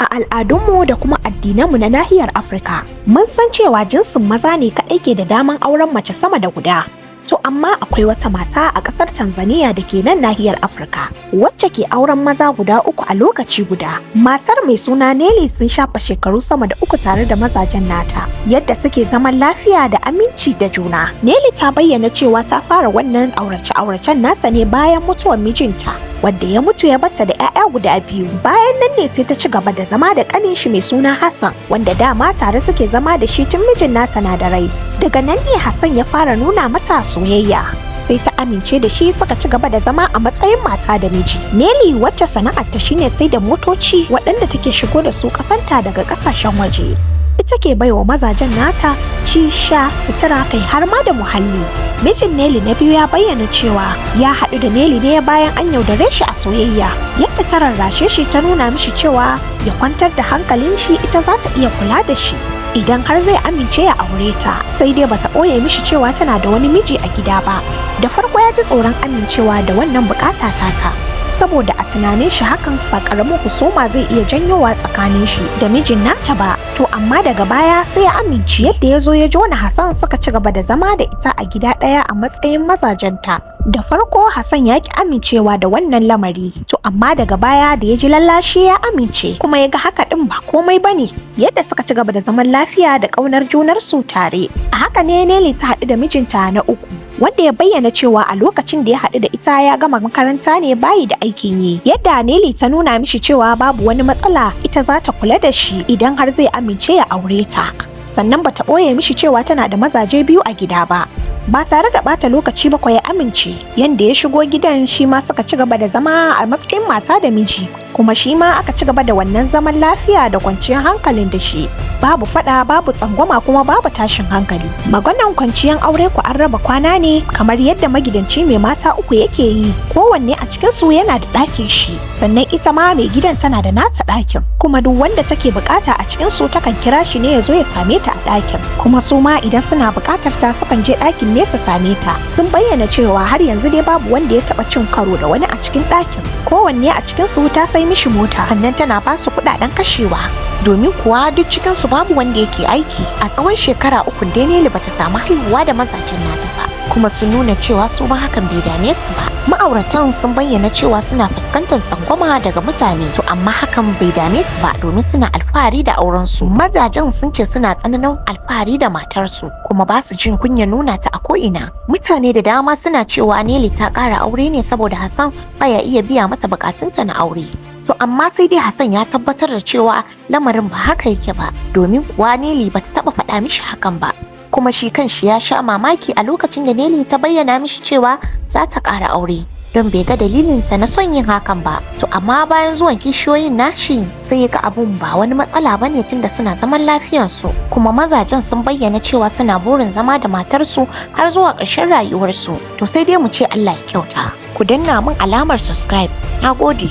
A al'adunmu da kuma addinanmu na nahiyar Afirka, mun san cewa jinsin maza ne kaɗai ke da daman auren mace sama da guda. To amma akwai wata mata a ƙasar Tanzania da ke nan nahiyar Afirka, wacce ke auren maza guda uku a lokaci guda. Matar mai suna Nelly sun shafa shekaru sama da 3 tare da mazajen nata, yadda suke zaman lafiya da aminci da juna. Nelly ta bayyana cewa ta fara wannan aurace-auracen nata ne bayan mutuwar mijinta, wadda ya mutu ya bata da 'ya'ya guda biyu. Bayan nan ne sai ta ci gaba da zama da ƙanin shi mai suna Hassan, wanda dama tare suke zama da shi tun mijin nata na da rai. Daga nan ne Hassan ya fara nuna mata soyayya, sai ta amince da shi, suka ci gaba da zama a matsayin mata da miji. Nelly, wacce sana'arta shine sai da motoci waɗanda take shigo da su ƙasanta daga ƙasashen waje, ita ke baiwa mazajen nata ci, sha, sutura, kai har ma da muhalli. Mijin Nelly na biyu ya bayyana cewa ya haɗu da Nelly ne bayan an yaudare shi a soyayya. Yadda ta rarrashe shi, ta nuna mishi cewa ya kwantar da hankalin shi, ita za ta iya kula da shi idan har zai amince ya aure ta. Sai dai bata ɓoye mishi cewa tana da wani miji a gida ba. Da farko ya ji tsoron amincewa da wannan bukata tata, saboda a tunanin shi hakan ba karamin husuma zai iya janyowa tsakanin shi da mijin nata ba. To amma daga baya sai ya amince. Yadda ya zo ya jona Hassan, suka ci gaba da zama da ita a gida ɗaya a matsayin mazajenta. Da farko Hassan ya ki amincewa da wannan lamari, to amma daga baya da ya ji lallashi ya amince, kuma ya ga haka ɗin ba komai bane, yadda suka ci gaba da zaman lafiya da ƙaunar junarsu tare. A haka ne Nelly ta haɗu da mijinta na uku, wanda ya bayyana cewa a lokacin da ya haɗu da ita ya gama makaranta ne, bayi da aikin yi. Yadda Nelly ta nuna mishi cewa babu wani matsala, ita za ta kula da shi idan har zai amince ya aure ta. Sannan bata ɓoye mishi cewa tana da mazaje biyu a gida ba. Ba tare da bata lokaci ba ya amince. Yanda ya shigo gidan, shi ma suka ci gaba da zama a matsayin mata da miji, kuma shi ma aka ci gaba da wannan zaman lafiya da kwanciyar hankalin da shi. Babu fada, babu tsangwama, kuma babu tashin hankali. Maganan kwanciyar aure ku an raba kwana ne kamar yadda magidanci mai mata uku yake yi. Kowanne a cikin su yana da ɗakin shi, sannan ita ma mai gidan tana da nata ɗakin, kuma duk wanda take bukata a cikin su takan kira shi ne ya zo ya same ta a ɗakin, kuma su ma idan suna bukatar ta sukan je ɗakin ne su same ta. Sun bayyana cewa har yanzu dai babu wanda ya taɓa cin karo da wani a cikin ɗakin. Kowanne a cikin su ta sai mishi mota, sannan tana ba su kuɗaɗen kashewa, domin kuwa duk cikin su babu wanda yake aiki. A tsawon shekara 3 dai Nelly bata samu haihuwa da mazajen nata ba, kuma sun nuna cewa su ma hakan bai dame su ba. Ma'auratan sun bayyana cewa suna fuskantar tsangwama daga mutane, to amma hakan bai dame su ba domin suna alfahari da auren su. Mazajen sun ce suna tsananin alfahari da matarsu, kuma ba su jin kunya nuna ta a ko'ina. Mutane da dama suna cewa Nelly ta ƙara aure ne saboda Hassan baya iya biya mata bukatunta na aure. To amma sai dai Hassan ya tabbatar da cewa lamarin ba haka yake ba, domin kuwa Nelly bata taba faɗa mishi hakan ba. Kuma shi kanshi ya sha mamaki a lokacin da Nelly ta bayyana mishi cewa za ta ƙara aure, don bai ga dalilinta na son yin hakan ba. To amma bayan zuwan kishiyoyin nashi sai ya ga abun ba wani matsala bane, tunda suna zaman lafiyansu. Kuma mazajen sun bayyana cewa suna burin zama da matarsu har zuwa ƙarshen rayuwarsu. To sai dai mu ce Allah ya kyauta. Ku danna min alamar subscribe. Na gode.